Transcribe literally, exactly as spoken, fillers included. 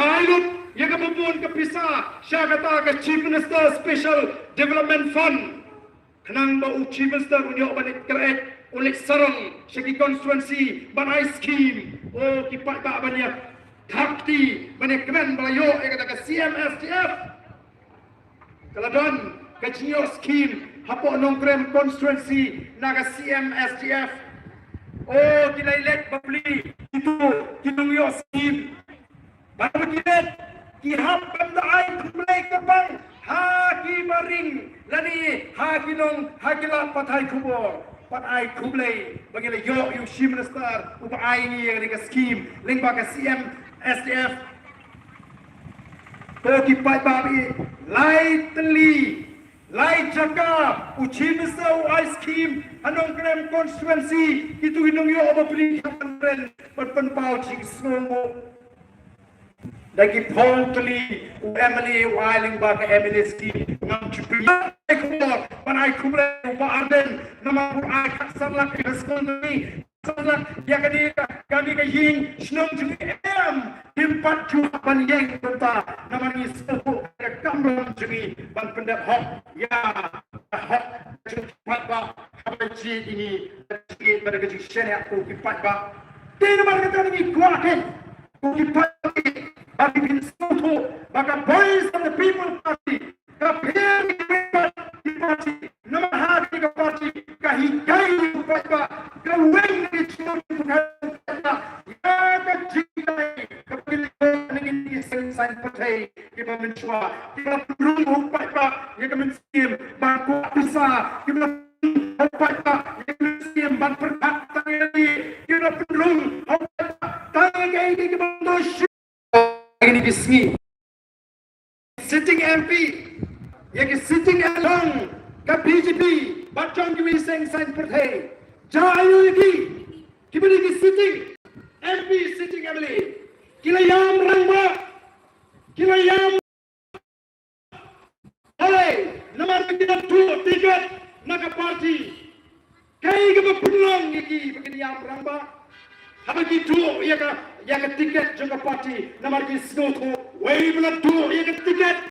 Ai lut ïa ka bun ka pisa sha kata ka Chief Minister Special Development Fund. Khnang ba u Chief Minister un ïoh ban leit kyrpad, un leit sarong sha ki constituency ban ai scheme. O ki paidbah, ban ïa thap kti, ban ïa kmen ba la ïoh ïa kata ka C M S D F. Ka la don ka jingïoh scheme hapoh Nongkrem constituency na ka C M S D F. O ki la leit bapli kitu ki nongïoh scheme. Bad ki leit ki hap ban da ai khublei kyrpang ha ki bahaïing lane ha ki nong, ha ki lad pathai khubor. Ban ai khublei ba ngi la ïoh ïa u Chief Minister uba ai ngi ïa ka scheme lyngba ka C M S D F. To ki paidbah, lai tylli lai jaka u Chief Minister u ai scheme ha Nongkrem constituency. Kitu ki nongïoh bapli ki hap ban kren ban pynpaw jingsngewnguh. Da ki phew tylli u M L A u ai lyngba ka M L A scheme. Ngam ju pynïaid khubor ban ai khublei u Bah Ardent namar u ai khatsan lak ïa ka sngewthuh, khatsan lak ïa kane ka, kane ka ïing shnong jong ngi, em, kim pat ju ban ïeng kumta. Namar ngi sngewthuh ka kamram jong ngi ban pyndep hok ïa ka hok jong ki paidbah. Haba jied ïa ngi, jied bad ka jingshaniah ko ki paidbah. Te namar kata ngi kwah, ko ki paidbah, ba phin sngewthuh ba ka Voice of the People Party ka pher ki party. Namar ha kane ka party ka hikai ïa u paidbah, ka weng ïa ka jingmut jong u paidbah ïa ka jinghikai kaba ki la ïoh na kine ki seng saiñ pyrthei kiba mynshuwa, kiba pynrung ha u paidbah ïa ka mynsiem ban kwah pisa, kiba pynrung ha u paidbah ïa ka mynsiem ban pyrkhat tang ïa lade, kiba pynrung ha u paidbah tang ïa kaei kaei kaba myntoi shuh. Kine ki sngi sitting M P, ïa ki sitting M L A jong ka B J P bad jong kiwei seng saiñ pyrthei. Jia aiu ïa ki, kiba dei ki sitting M P, sitting M L A, ki la ïam rangbah, ki la ïam. Balei? Namar ba ki la duh tiket na ka party. Kaei kaba pynlong ïa ki ba kin ïam rangbah? Haba ki duh ïa ka, ïa ka tiket jong ka party, namar ki sngewthuh wei ba la duh ïa ka tiket